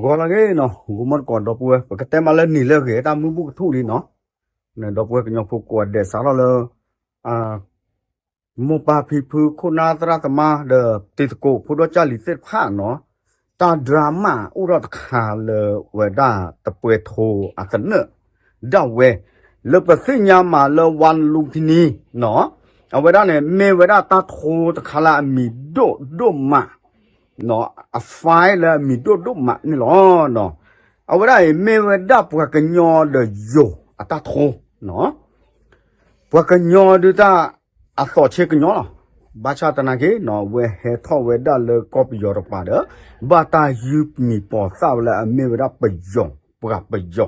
ဂီၤလၢအဂ့ၤနီၤ ဂီၤမီတကိးဒီပုၢ်ဝဲၢ် ပကတဲမးလၢနံၤလၢအဂ့ၤ တၢ်မုၢ်ဘူၣ်ကထူၣ်လံနီၤ, ဒီပုၢ်ဝဲၢ်ကညီဖိကိးဂၤဒဲးစးထီၣ်လၢ မိၢ်ပၢ်ဖံဖုခိၣ်နၢ်သရၣ်သမါဒီးတံၤသကိးဖိဒိၣ်ကၢ်လံၤသ့ၣ်တဖၣ်နီၤ, တၢ်ဒြါမၢ်အိၣ်ထီၣ်တခါလၢဝဲဒၣ်တပွဲထိအသနၢၣ် ဒၣ်ဝဲ လၢပသ့ၣ်ညါမးလၢ ဝါလူဖံနံ နီၤ, အဝဲဒၣ်န့ၣ် မ့ၢ်ဝဲဒၣ်တၢ်ထိတခါလၢအမံၤဒိၣ်ဒိၣ်မး နီၤ, အfileလၢအမံၤဒိၣ်ဒိၣ်မးန့ၣ်လီၤ. အဝဲဒၣ်အံၤမ့ၢ်ဝဲဒၣ်ပှၤကညီဒီးယိၤအတၢ်ထိနီၤ, ပှၤကညီဒုးတၢ်အသီၣ်ဆ့ကညီလီၤ. ဘၣ်ဆၣ်သနာ်က့နီၤ အဝဲဟဲထီၣ်ဝဲဒၣ်လၢကီၢ်ပယီၤတပၤဒီး ဘၣ်တၢ်ယုၢ်မံၤပိာ်သၣ်ဝဲလၢအမ့ၢ်ဝဲဒၣ်ပယီၤ ပှၤပယီၤ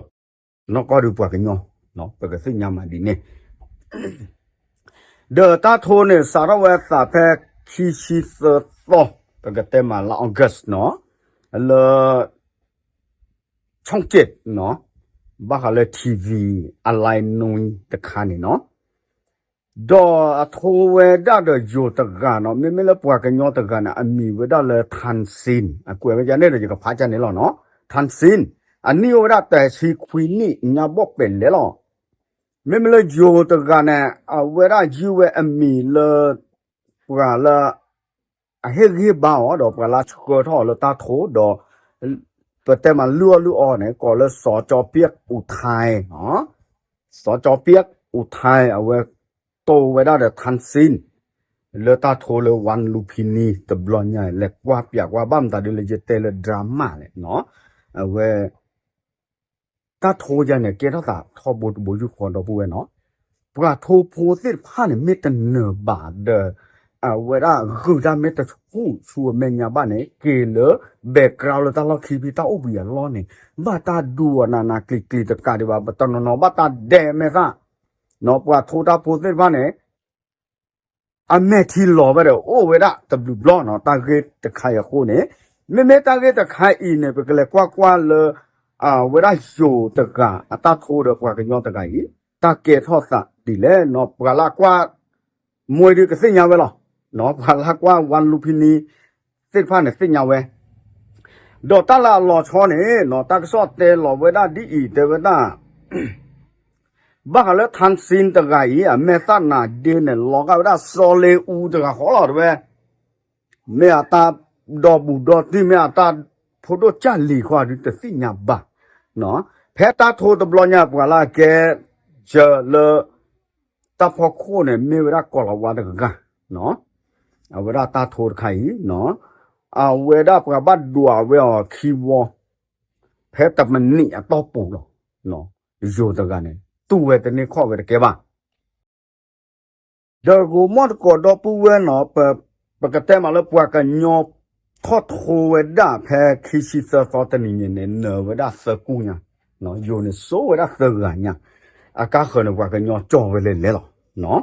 နီၢ်ကီၢ်ဒုးပှၤကညီ ပကသ့ၣ်ညါမးဒ်န့ၣ် ဒီးတၢ်ထိန့ၣ် စးထီၣ်ဝဲအသးဖဲခံဆံသၢသီ ပကတဲမးလါ August နီၤ, လၢ ช่องเจ็ด နီၤ, ဘၣ်ဃးလၢ ထံၣ်ဝံၤ အလိုင်းနွံတခါန့ၣ်နီၤ, ဒီးအထိဝဲဒၣ်ဒီးယိၤတဂၤနီၤ, မ့မ့ၢ်လၢပှၤကညီတဂၤန့ၣ် အမံၤဝဲဒၣ်လၢ ထၣ်စ့ၣ်, အကွဲးဝဲဒ်န့ၣ်ဒီး ယကဖးဒ်န့ၣ်လီၤနီၤ, ထၣ်စ့ၣ်, အနံၣ်အိၣ်ဝဲဒၣ်တဆံခွံနံၣ် ညါဘီၣ်ပဲာ်လဲၣ်လီၤ. မ့မ့ၢ်လၢယိၤတဂၤန့ၣ် အဝဲဒၣ်ယုၢ်ဝဲအမံၤလၢ ပှၤလၢ အဟ့ၣ်ဂံၢ်ဘါအီၤ ဒီးပှၤလၢဆှၢထီၣ်အီၤလၢတၢ်ထိဒီး ပတဲမးလုၢ်အီၣ်လုၢ်အီန့ၣ် ကိးလၢ စီၤကၠီပျဲၢ်အူထဲ, စီၤကၠီပျဲၢ်အူထဲ အဝဲတိၢ်ဝဲဒၣ်ဒီးထၣ်စ့ၣ် လၢတၢ်ထိလၢ ဝါလူဖံနံ တဘျီညါ လဲၤကွၢ်ပၠးကွၢ် ဘၣ်မတၤဒ်လဲၣ် ယတဲလၢဒြါမၢ်လဲၣ်နီၤ, အဝဲ တၢ်ထိယါန့ၣ် ကဲထီၣ်သးထီဘိတဘိယူၢ်ဃီဒီပုၢ်ဝဲၢ်နီၤ, ပှၤထိဖိသ့ၣ်တဖၣ်န့ၣ် မ့ၢ်တနၢၤဘၣ်ဒီး အဝဲဒၣ်ဂုာ်တၢ်မ့ၢ်တဆူၣ်ဆူၣ်အမဲာ်ညါဘၣ်န့ၣ် က့ၤလၢ background လၢတၢ်လီၢ်ခံဖဲတၢ်အိၣ်ဘှံးအလီၢ်န့ၣ် ဘၣ်တၢ်ဒူအီၤနးနးကျံၤကျံၤတကးဒံးဘၣ် ပတနီၤနီၤဘၣ်တၢ်ဒဲးမဲာ်သၣ်, ပှၤထိတၢ်ဖိသ့ၣ်တဖၣ်န့ၣ် အမဲာ်ထံလီၤဝဲဒီး အိၣ်ဝဲဒၣ်တဘျုးဘျီနီၤ, တၢ်ဂ့ၢ်တခါအံၤအဃိန့ၣ်, မ့မ့ၢ်တၢ်ဂ့ၢ်တခါအံၤန့ၣ် ပကလဲၤကွၢ်ကွၢ်လၢ အဝဲဒၣ်ယိၤတဂၤ အတၢ်ထိဒီးပှၤကညီတဂၤအံၤ တၢ်ကဲထီၣ်သးဒ်လဲၣ်နီၤ, ပှၤလၢအကွၢ် မွဲဒုးကသ့ၣ်ညါဝဲလီၤ, ပှၤလၢအကွၢ် ဝါလူဖံနံ သ့ၣ်တဖၣ်န့ၣ်သ့ၣ်ညါဝဲ ဒီးတၢ်လၢအလီၤဆီန့ၣ်နီၤ, တၢ်ကစီၣ်တဲလီၤဝဲဒၣ်ဒ်အံၤ တဲဝဲဒၣ် ဘၣ်ဃးလၢထၣ်စ့ၣ်တဂၤအံၤ အမဲာ်သၣ်နးဒ့န့ၣ် လီၤဂာ်ဝဲဒၣ်စီၤလ့အူတဂၤဃီလီၤ တဲဝဲ, မ့ၢ်အတၢ်ဒီဘူးဒီတံၢ် မ့ၢ်အတၢ်ဖိဒိၣ်ကၢ်လံၤဃီဒုးတသ့ၣ်ညါဘၣ်, ဖဲတၢ်ထိတဘျီညါ ပှၤလၢအကဲစၢၤလၢ တၢ်ဖီခိၣ်န့ၣ် မ့ၢ်ဝဲဒၣ်ကိၤလၤဝါတဂၤ, အဝဲဒၣ်တၢ်ထိတခါအံၤ အဝဲဒၣ်ပှၤဘၣ်ဒွးဝဲအီၤခံဝီ ဖဲတမံးနံးအတီၢ်ပူၤလီၤ, ယိၤတဂၤန့ၣ် တူၢ်ဝဲတန့ၢ်ခီၣ်ဝဲတကဲဘၣ်. ဒီးဂိၤမီၢ်တကိးဒီပုၢ်ဝဲၢ်နီၤ, ပကတဲမးလၢပှၤကညီထီၣ်ထိဝဲဒၣ်ဖဲခံဆံသၢသီတနံၤန့ၣ်န့ၣ် နၢၤဝဲဒၣ်သၢကူၣ်ညါ, ယိၤန့ၣ်စိာ်ဝဲဒၣ်သၢဂၤညါ, အကါဃၢၤန့ၣ် ပှၤကညီကၠီဝဲလဲၣ်လဲၣ်လီၤ.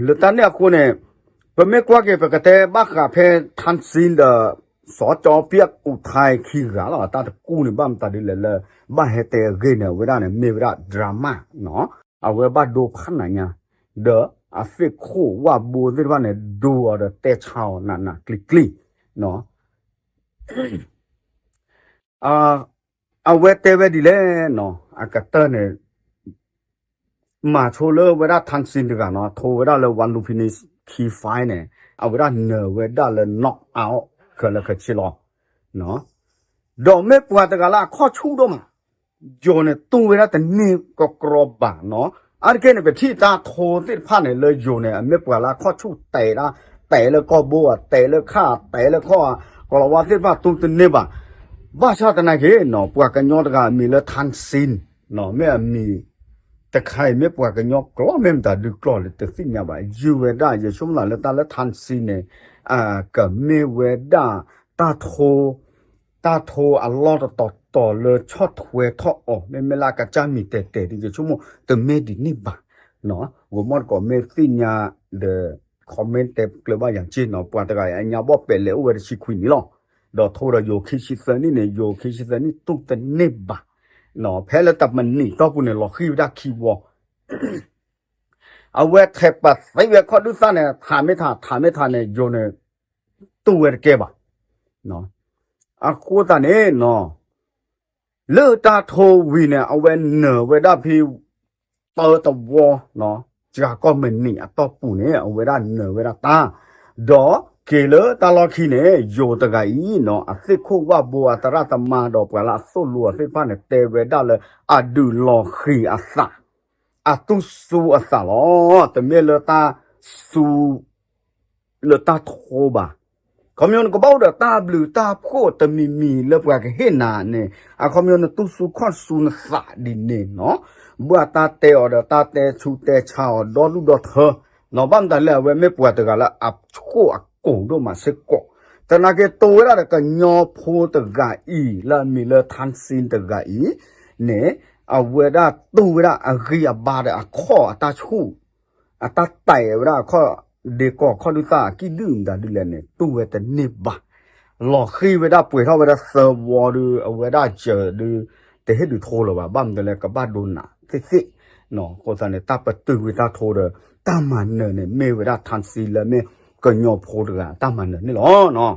လၢတၢ်န့ၣ်အဃိန့ၣ် ပမ့ၢ်ကွၢ်က့ၤ ပကတဲဘၣ်ဃးဖဲထၣ်စ့ၣ်ဒီး စီၤကၠီပျဲၢ်အူထဲခံဂၤလီၤ. တၢ်တကူၣ်န့ၣ် ဘၣ်မတၤဒ်လဲၣ်လၢ ဘၣ်ဟဲတဲအဂ့ၢ်န့ၣ် အဝဲဒၣ်န့ၣ် မ့ၢ်ဝဲဒၣ်ဒြါမၢ်နီၤ, အဝဲဘၣ်ဒိဖးနးညါ, ဒီးအသ့ၣ်ခိၣ်ဝၣ်ဘိသ့ၣ်တဖၣ်န့ၣ် ဒိအီၤဒီးတဲဆါအီၤနးနးကျံၤကျံၤ အဝဲတဲဝဲဒ်လဲၣ်နီၤ, အကတၢၢ်န့ၣ် မၤဆိလၢဝဲဒၣ်ထၣ်စ့ၣ်တဂၤနီၤ, ထိဝဲဒၣ်လၢ ဝါလူဖံနံခံ file န့ၣ် အဝဲဒၣ်နၢၤဝဲဒၣ်လၢ knock out ခဲလၢာ်ခဲဆ့လီၤ. ဒီးမ့ၢ်ပှၤတဂၤလၢအခီၣ်ဆူၣ်ဒိၣ်မး, ယိၤန့ၣ်တူၢ်ဝဲဒၣ်တန့ၢ်ကကြီဘၣ်နီၤ. အါတက့ၢ်န့ၣ် ပထံၣ်တၢ်ထိသ့ၣ်တဖၣ်န့ၣ် လၢယိၤန့ၣ် အမ့ၢ်ပှၤလၢအခီၣ်ဆူၣ်တဲာ်ဒၣ်, တဲာ်လၢကီၢ်ဘိဧါ, တဲာ်လၢခၣ်, တဲာ်လၢခီၣ်ဧါ, ကိၤလၤဝါသ့ၣ်တဖၣ်တူၢ်တန့ၢ်ဘၣ်. ဘၣ်ဆၣ်သနာ်က့နီၤ, ပှၤကညီတဂၤအမံၤလၢထၣ်စ့ၣ် မ့ၢ်အမံၤတခါအံၤ မ့ၢ်ပှၤကညီကျိာ် မ့ၢ်မတၤဒုးကျိာ်လဲၣ် တသ့ၣ်ညါဘၣ်. ယုၢ်ဝဲဒၣ် ယဆိကမိၣ်လၢတၢ်လၢထၣ်စ့ၣ်န့ၣ် ကမ့ၢ်ဝဲဒၣ်တၢ်ထိ, တၢ်ထိအလီၢ်တတီၤတီၤလၢဆီၣ်ထွဲထီၣ်အီၤ မ့မ့ၢ်လၢအကစၢ်မံၤတဲာ်တဲာ်ဒ် ယဆိကမိၣ်တမ့ၢ်ဒ်န့ၣ်ဘၣ်. ဂီၤမီၢ်တကိးမ့ၢ်သ့ၣ်ညါဒီး comment တဲကျၢၤဘၣ်ယၤက့နီၤ. ပှၤတဂၤအံၤ အညါဘီၣ်ပဲာ်လဲၤအိၣ်ဝဲတဆံခွံနံၣ်လီၤ. ဒီးထိဒီးယိၤခံဆံသၢနံၣ်န့ၣ် ယိၤခံဆံသၢနံၣ်တူၢ်တန့ၢ်ဘၣ်. ဖဲလၢတမံးနံးတီၢ်ပူၤန့ၣ် လီၤဃံၤဝဲဒၣ်ခံဝီ အဝဲထဲးပာ်သံဝဲခီၣ်ဒုၣ်သၣ်န့ၣ် ထးမ့ၢ်ထး ထးမ့ၢ်ထးန့ၣ် ယိၤန့ၣ် တူၢ်ဝဲတကဲဘၣ်. အဃိသတးန့ၣ်နီၤ လၢတၢ်ထိဝံၤန့ၣ် အဝဲနၢၤဝဲဒၣ်ဖဲ တၢတဝီနီၤ စှၤကီၢ်မနံၤအတီၢ်ပူၤန့ၣ် အဝဲဒၣ်နၢၤဝဲဒၣ်တၢ်, ဒီးက့ၤလၢတၢ်လီၢ်ခံန့ၣ် ယိၤတဂၤအံၤနီၤ အသ့ၣ်ခိၣ်ဝၣ်ဘိအသရၣ်သမါဒီးပှၤလၢအသိၣ်လိအသ့ၣ်တဖၣ်န့ၣ် တဲဝဲဒၣ်လၢ အဒုးလီၤဃံၤအသး အတူၢ်စူၤအသးလီၤ. တမ့ၢ်လၢတၢ်စူၤ လၢတၢ်ထိဘၣ်. ခီဖျိနကဘၣ်အိၣ်ဒီးတၢ်ဘျုးတၢ်ဖှိၣ်တမံၤမံၤလၢပှၤကဟ့ၣ်နၤန့ၣ် အခီပညီနတူၢ်စူၤခီၣ်စူၤနသးဒ်န့ၣ်နီၤ. ဘၣ်တၢ်တဲအီၤဒီးတၢ်တဲဆူးတဲဆါအီၤဒီဒူၣ်ဒီထၢနီၤ. ဘၣ်မတၤလဲၣ် အဝဲမ့ၢ်ပှၤတဂၤလၢအဆိၣ်အကိာ်ဒိၣ်မးစ့ၢ်ကီး, သနာ်က့တိၢ်ဝဲဒၣ်ဒီးကညီဖိတဂၤအံၤ လၢအမံၤလၢ Than Sin တဂၤအံၤန့ၣ် အဝဲဒၣ်တူၢ်ဝဲဒၣ်အဂံၢ်အဘါဒီးအခီၣ်အတၢ်ဆူၣ် အတၢ်တဲာ်ဝဲဒၣ်အခီၣ်ဒ့ကီၢ်ခီၣ်ဒုၣ်သၣ်အကံၣ်ဒုၣ်မတၤဒုလဲၣ်န့ၣ် တူၢ်ဝဲတန့ၢ်ဘၣ်. လီၤဃံၤဝဲဒၣ်ပှဲၤထီၣ်ဝဲဒၣ်သၢဝီဒီး အဝဲဒၣ်စၢၤဒီး တဟ့ၣ်ဒုးထိလၢၤဘၣ်. ဘၣ်မနုၤလဲၣ် ကဘၣ်ဒိနးသ့ၣ်သ့ၣ်နီၤ. အဃိသတးန့ၣ် တၢ်ပတုာ်ဝံၤတၢ်ထိဒီး တၢ်မၤနၢၤန့ၣ် မ့ၢ်ဝဲဒၣ် Than Sin လၢမ့ၢ်ကညီဖိတဂၤ တၢ်မၤနၢၤန့ၣ်လီၤ.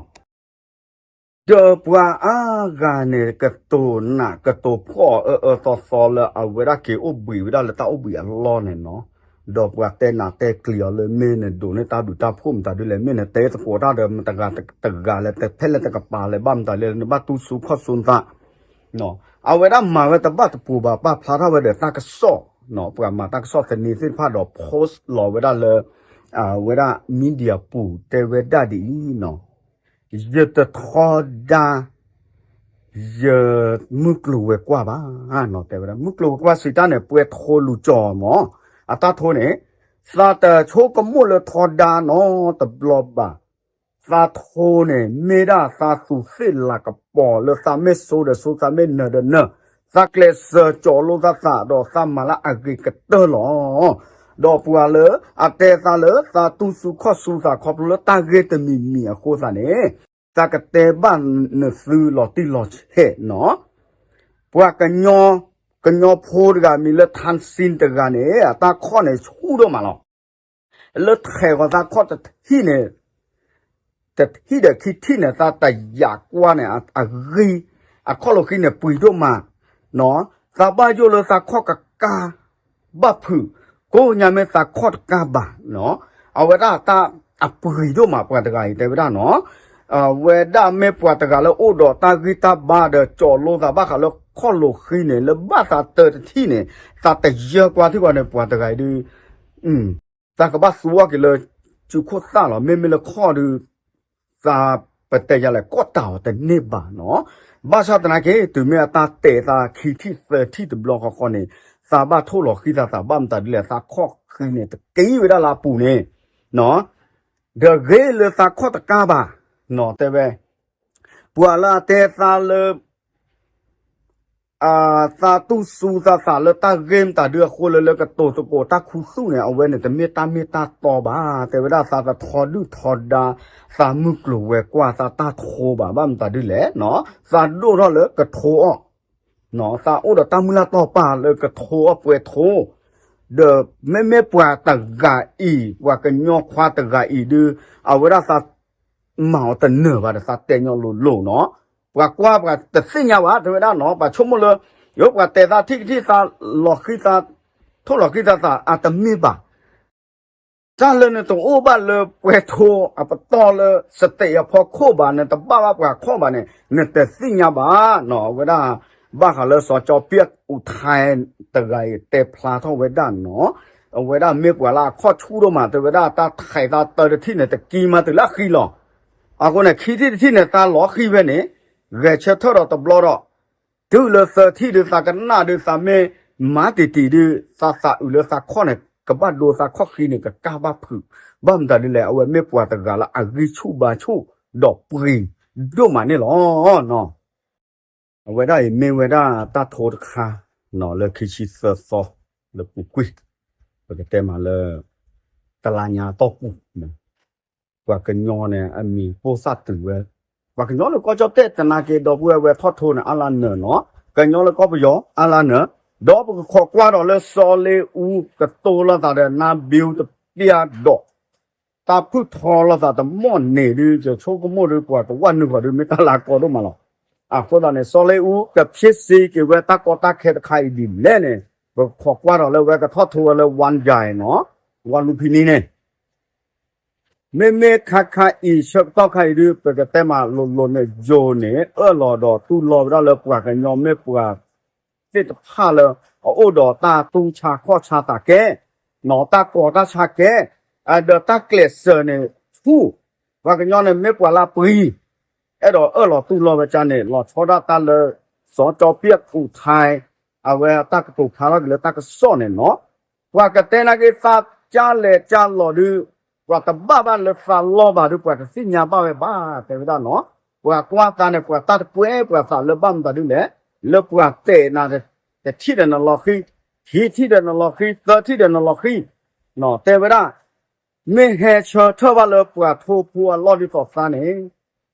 ဒီးပှၤအါဂၤန့ၣ် ကတိၤနးကတိၤဖှီၣ်အၢအၢသီသီလၢ အဝဲဒၣ်က့ၤအိၣ်ဘှံးဝဲဒၣ်လၢတၢ်အိၣ်ဘှံးအလီၢ်န့ၣ်နီၤ. ဒီးပှၤတဲနးတဲကျံၤအီၤလၢ မ့ၢ်နဒိးန့ၢ်တၢ်ဘျုးတၢ်ဖှိၣ်မတၤဒုလဲၣ်, မ့ၢ်နတဲသကိးတၢ်ဒီးမတၤတဂၤလၢ တဖဲလဲၣ်တကပၤလဲၣ်, ဘၣ်မတၤလဲၣ် နဘၣ်တူၢ်စူၤခီၣ်စူၤနသး အဝဲဒၣ်မၤဝဲတဘၣ်တပူၤဘၣ်, ပာ်ဖျါထီၣ်ဝဲဒီးတၢ်ကစီၣ်နီၤ, ပှၤမၤတၢ်ကစီၣ်သန့သ့ၣ်တဖၣ်ဒီး post လီၤဝဲဒၣ်လၢ အဝဲဒၣ် media ပူၤ တဲဝဲဒၣ်ဒ်အံၤနီၤ, ယတထီဒါ ယမုၢ်ကျိၤဝဲၤကွာ်ဘၣ်နီၤ, တဲဝဲဒၣ် မုၢ်ကျိၤဝဲၤကွာ်စံးတၢ်န့ၣ် ပှဲၤထိလူၤကၠီၤမး, အတၢ်ထိန့ၣ် သးတဆိကမိၣ်လၢထီဒါနီတဘျီဘၣ်, သးထိန့ၣ် မ့ၢ်ဒၣ်သးသူးသ့ၣ်လၤကပီၤလၢသးမ့ၢ်စိဒီးစိ သးမ့ၢ်နၢၤဒီးနၢၤ, သးကျဲးစၢးကၠီလိာ်သးသးဒီးသးမၤလၢအဂ့ၤကတၢၢ်လီၤ. ဒီးပှၤလၢအတဲသးလၢသးတူၢ်စူၤခီၣ်စူၤသးခီဖျိလၢတၢ်ဂ့ၢ်တမံၤမံၤအဃိသတးန့ၣ်, သးကတဲဘၣ်နသုလီၤတံၢ်လီၤဆဲးနီၤ, ပှၤကညီ ကညီဖိတဂၤမံၤလၢ Than Sin တဂၤန့ၣ် အတၢ်ခီၣ်န့ၣ်ဆူၣ်ဒိၣ်မးလီၤ. လၢထဲးဃီၤသးခီၣ်တထံၣ်န့ၣ်, တထံၣ်ဒီးခံထံၣ်န့ၣ် သးတယာ်ကွၢ်န့ၣ် အဂံၢ် အခီၣ်လီၤဃံၤန့ၣ်ပှံၤဒိၣ်မး, သးဘၣ်ယိၣ်လၢသးခီၣ်ကကါ ဘၣ်ဖုး, ကိးညါမ့ၢ်သးခီၣ်တကါဘၣ်, အဝဲဒၣ်တၢ်အပှံၤဒိၣ်မး ပှၤတဂၤအံၤတဲဝဲဒၣ်နီၤ, အဝဲဒၣ်မ့ၢ်ပှၤတဂၤလၢအိၣ်ဒီးတၢ်ဂံၢ်တၢ်ဘါဒီးကၠီၤလိသးဘၣ်ဃးလၢခီၣ်လီၤဃံၤန့ၣ် လၢဘၣ်သးတၢတထံၣ်န့ၣ်, သးတယၢကွၢ်ထံၣ်ဃီန့ၣ် ပှၤတဂၤအံၤဒုး သးကဘၣ်သူအီၤက့ၤလၢ စုခိၣ်သၣ်လီၤ, မ့မ့ၢ်လၢခီၣ်ဒုး သးပတဲယၤလဲၣ် ကီၢ်တၢ်အီၤတန့ၢ်ဘၣ်နီၤ, ဘၣ်ဆၣ်သနာ်က့ တုၤမ့ၢ်အတၢ်တဲာ်သးခံထံၣ်သၢထံၣ်တဘျီဃီဃီန့ၣ်, သးဘၣ်ထိၣ်လီၤဃံၤသးသး ဘၣ်မတၤဒ်လဲၣ် သးခီၣ်ဃံၤန့ၣ် တက့ၤဝဲဒၣ်လၢအပူၤန့ၣ်, ဒီးဂ့ၤလၢသးခီၣ်တကါဘၣ်, တဲဝဲ, ပှၤလၢအတဲသးလၢ သးတူၢ်စူၤသးသးလၢတၢ်ဂ့ၢ်မတၤဒုအဃိလၢ လၢကတိၤသကိးတၢ်ခူသူၣ်န့ၣ် အဝဲန့ၣ်တမ့ၢ်တၢ်မ့ၢ်တၢ်တီဘၣ်, တဲဝဲဒၣ်သးတထီဒုၣ်ထီဒါ သးမုၢ်ကျိၤဝဲၤကွာ်သးတၢ်ထိဘၣ်, ဘၣ်မတၤဒ်လဲၣ်, သးဒိၣ်ထီၣ်လၢကထိအီၤ, သးအိၣ်ဒီးတၢ်မုၢ်လၢ်တီၢ်ပာ်လၢကထိအီၤပှဲၤထိ, ဒီးမ့မ့ၢ်ပှၤတဂၤအံၤ ပှၤကညီခွါတဂၤအံၤဒုး အဝဲဒၣ်သး မၤအီၤတနၢၤဘၣ်ဒီးသးတဲညီလိၤလိၤနီၤ, ပှၤကွၢ်ပှၤတသ့ၣ်ညါဘၣ် တဲဝဲဒၣ်နီၤ, ပှၤဆိကမိၣ်လၢ ယိပှၤတဲသးထံၣ်ကထံၣ်သး လီၤဃံသး ထိၣ်လီၤဃံသးသးအတမ့ၢ်ဘၣ်, တၢ်လၢနတအိၣ်ဘၣ်လၢပှဲၤထိအပတီၢ်လၢ stage အဖီခိၣ်ဘၣ်, နတဘၣ်ဘၣ်ပှၤခီၣ်ဘၣ်န့ၣ် နတသ့ၣ်ညါဘၣ်နီၤ, အဝဲဒၣ် ဘၣ်ဃးလၢစီၤကၠီပၠၣ်အူထဲတဂၤအံၤတဲဖျါထီၣ်ဝဲဒၣ်နီၤ, အဝဲဒၣ်မ့ၢ်ပှၤလၢအခီၣ်ဆူၣ်ဒိၣ်မး တဲဝဲဒၣ် တၢ်ထဲးသးတၢတထံၣ်န့ၣ် တကံမၤတုၤလၢအဃံလီၤ, အဃိန့ၣ် ခံထံၣ်တထံၣ်န့ၣ် သးလီၤဃံဖဲန့ၣ် ဂဲၤဆၢထၢၣ်ဒီးတဘျီဒီး တုၤလၢသၢထံၣ်ဒုးသးကနၣ်ဒုး သးမ့ၢ်မၤတံၢ်တံၢ်ဒုး သးသးအုးလၢသးခီၣ်န့ၣ် ကဘၣ်ဒိသးခီၣ်ဃံန့ၣ် ကကါဘၣ်ဖုး, ဘၣ်မတၤဒ်လဲၣ် အဝဲမ့ၢ်ပှၤတဂၤလၢအဂံၢ်ဆူၣ်ဘါဆူၣ်ဒီးပှ့ၤဒိၣ်မးန့ၣ်လီၤ. အဝဲဒၣ်အံၤမ့ၢ်ဝဲဒၣ်တၢ်ထိတခါ လၢခံဆံသၢသီ လၢပူၤကွံာ် ပကတဲမးလၢ တလါညါအတီၢ်ပူၤ ပှၤကညီန့ၣ် အမံၤပိၢ်သၣ်တုၤဝဲ, ပှၤကညီလၢကီၢ်ကၠီၣ်တဲၣ်သနာ်က့ ဒီပုၢ်ဝဲၢ်ထီၣ်ထိန့ၣ် အါလၢနၢၤနီၤ, ကညီလၢကီၢ်ပယီၤအါလၢနၢၤ, ဒီးပကခိးကွၢ်ဒီးလၢစီၤလ့အူ ကတိၤလိာ်သးဒီး နါဘ့တပျၢ်ဒီး တၢ်ဖုၣ်ထီလိာ်သးတမီၢ်န့ၣ်ဒုး ယဆိကမိၣ်ဒုး ပှၤကဝၢ်နုာ်ဃီၤဒုး မ့ၢ်တၢ်လၢအကီဒိၣ်မးလီၤ. အဃိသတးန့ၣ် စီၤလ့အူကဖံးစ့က့ၤဝဲတၢ်ကီတၢ်ခဲတခါအံၤဒ်လဲၣ်န့ၣ် ပခိးကွၢ်ဒီးလၢဝဲကထီၣ်ထိဝဲလၢ ဝါယၤနီၤ ဝါလူဖံနံၤန့ၣ် မ့မ့ၢ်ခါခါအံၤ ဆၢကတီၢ်ခါအံၤဒုး ပကတဲမးလိၤလိၤန့ၣ် ယိၤန့ၣ် အၢၣ်လီၤဒီးတူၢ်လိာ်ဝဲဒၣ်လၢပှၤကညီမ့ၢ်ပှၤ သ့ၣ်တဖၣ်လၢ အအိၣ်ဒီးတၢ်တူၢ်ဆါခီၣ်ဆါသးကဲ, နီၢ်တၢ်ကီၤတၢ်ဆါကဲ, အဒီးတၢ်ကျဲးစၢးန့ၣ်ဆူၣ်, ပှၤကညီန့ၣ်မ့ၢ်ပှၤလၢအပှဲၤ, အဲၣ်ဒိးအၢၣ်လီၤတူၢ်လိာ်ဝဲကါန့ၣ် လီၤဆီဒၣ်တၢ်လၢ စီၤကၠီပၠၣ်ကူၣ်ထါ အဝဲအတၢ်ကတိၤဖျါထီၣ်က့ၤလၢတၢ်ကစီၣ်န့ၣ်နီၤ, ပှၤကတဲနာ်က့ၤသးကၢ်လဲၤကၢ်လီၤဒုး, ပှၤတဘၣ်ဘၣ်လၢသးလီၢ်ဘၣ်ဒုး ပှၤတသ့ၣ်ညါဘၣ်ဝဲဘၣ် တဲဝဲဒၣ်နီၤ, ပှၤကွၢ်သးန့ၣ် ပှၤတၢ်တပှဲၤပှၤသးလၢဘၣ်မတၤဒုးလဲၣ်, လၢပှၤတဲာ်နၤ တထံၣ်ဒီးနလီၤဃံ, ခံထံၣ်ဒီးနလီၤဃံ, သၢထံၣ်ဒီးနလီၤဃံ, တဲဝဲဒၣ်, မ့ၢ်ဟဲဆၢထၢၣ်ဘၣ်လၢပှၤထိဖိအလီၢ်ဒ်သိးသးန့ၣ်,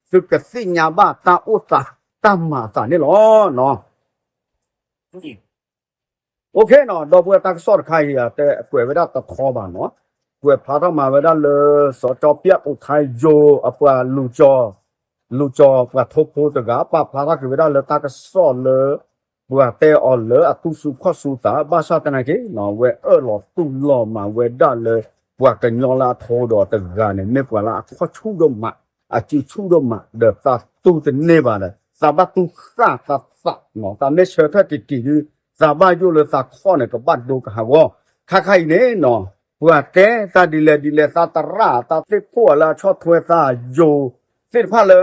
သုကသ့ၣ်ညါဘၣ်တၢ်အိၣ်သး တၢ်မၤအသးန့ၣ်လီၤ. OK နီၤ, ဒီပုၢ်ဝဲၢ်တၢ်ကစီၣ်တခါအံၤ တဲကွဲးဝဲဒၣ်တခီဘၣ်နီၤ, ကွဲးဖျါထီၣ်မၤဝဲဒၣ်လၢ စီၤကၠီပၠၣ်ကူၣ်ထါယိၤအပှၤ လူၤကၠီၤပှၤထိဖိတဂၤ ပာ်ဖျါထီၣ်က့ၤဝဲဒၣ်လၢတၢ်ကစီၣ်လၢ ပှၤတဲအီၤလၢအတူၢ်ဆူၣ်ခီၣ်ဆူၣ်သး ဘၣ်ဆၣ်သနာ်က့နီၤ ဝဲအၢၣ်လီၤတူၢ်လိာ်မၤဝဲဒၣ်လၢ ပှၤကညီလၢအထီဒီးတဂၤန့ၣ် မ့ၢ်ပှၤလၢအခီၣ်ဆူၣ်ဒိၣ်မး, အစုဆူၣ်ဒိၣ်မး ဒီးသးတူၢ်တန့ၢ်ဘၣ်ဒီး သးဘၣ်တူၢ်ဃၣ်သးသးနီၤ, သးမ့ၢ်ဆၢထၢၣ်တံၢ်တံၢ်ဒုး သးဘၣ်ယိၣ်လၢသးခီၣ်န့ၣ် ကဘၣ်ဒိကဟးဂီၤ, ခါခါအံၤန့ၣ်နီၤ, ပှၤတဲသးဒ်လဲၣ်ဒ်လဲၣ် သးတရၣ်သးသ့ၣ်ခိၣ်လၢအဆီၣ်ထွဲသးယိၤသ့ၣ်တဖၣ်လၢ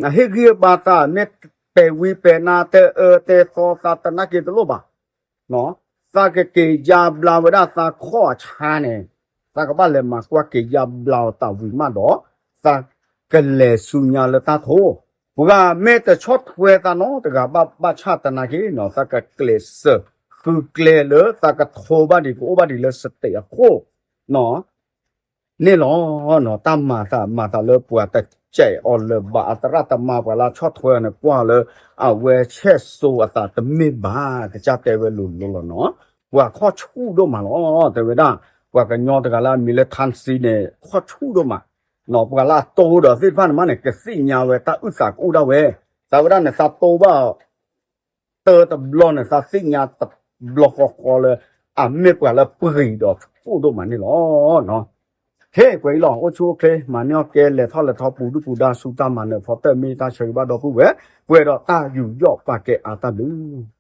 အဟ့ၣ်ဂံၢ်ဘါသး မ့ၢ်ပဲာ်ဝံၤပဲာ်နါ တဲအၢတဲသီသးတနာ်က့ၤတလိၣ်ဘၣ်, သးကက့ၤယါဘျါဝဲဒၣ်သးခီၣ်အဆါန့ၣ်, သးကဘၣ်လဲၤမၤကွၢ်က့ၤယါဘျါအီၤသးဝံၤမးဒီး, သးကလဲၤဆူညါလၢတၢ်ထိ, ပှၤမ့ၢ်တဆီၣ်ထွဲသးနီတဂၤဘၣ် ဘၣ်ဆၣ်သနာ်က့နီၤ သးကကျဲးစၢးဃုကျဲလၢသးကထိဘၣ်ဒံး ကအိၣ်ဘၣ်ဒံးလၢစတဲးအခိၣ် န့ၣ်လီၤ. တၢ်မၤသးမၤသးလၢပှၤတစဲးအီၤလၢၤဘၣ် အသရၣ်သမါပှၤလၢအဆီၣ်ထွဲအီၤန့ၣ် ကွၢ်လၢအဝဲဆဲၣ်စိၤအသးတမ့ၢ်ဘၣ် ကစၢ်တဲဝဲလိၤလိၤလီၤနီၤ. ပှၤခီၣ်ဆူၣ်ဒိၣ်မးလီၤ တဲဝဲဒၣ်, ပှၤကညီတဂၤလၢအမံၤလၢ ထၣ်စံ န့ၣ် ခီၣ်ဆူၣ်ဒိၣ်မး, ပှၤလၢအတိၢ်ဒီးသ့ၣ်တဖၣ်န့ၣ်မးန့ၣ် ကသ့ၣ်ညါဝဲတၢ်အုၣ်သးကအိၣ်ဒၣ်ဝဲ, သးဝဲဒၣ်န့ၣ် သးတိၢ်ဘၣ် တၢ်တဘျီန့ၣ် သးသ့ၣ်ညါတဘျီဃီဃီလၢ အမ့ၢ်ပှၤလၢပှ့ၤဒီးဆူၣ်ဒိၣ်မးန့ၣ်လီၤ. ဟ့ၣ်ပှဲၤအံၤလီၤ အိၣ်ဆူၣ်အိၣ်ချ့ မၤန့ၢ်အီၣ်ကဲ လဲၤထီၣ်လဲၤထီ ပူၤဒုၣ်ပူၤဒါ ဆူတၢ်မၤနၢၤ ဖီတၢၣ်မ့ၢ်တၢ်ဆၢဂ့ၤဘၣ်ဒီပုၢ်ဝဲၢ် ပှဲၤဒီးတၢ်ယူးယီၣ်ပာ်ကဲအါတၢ်ဘျုး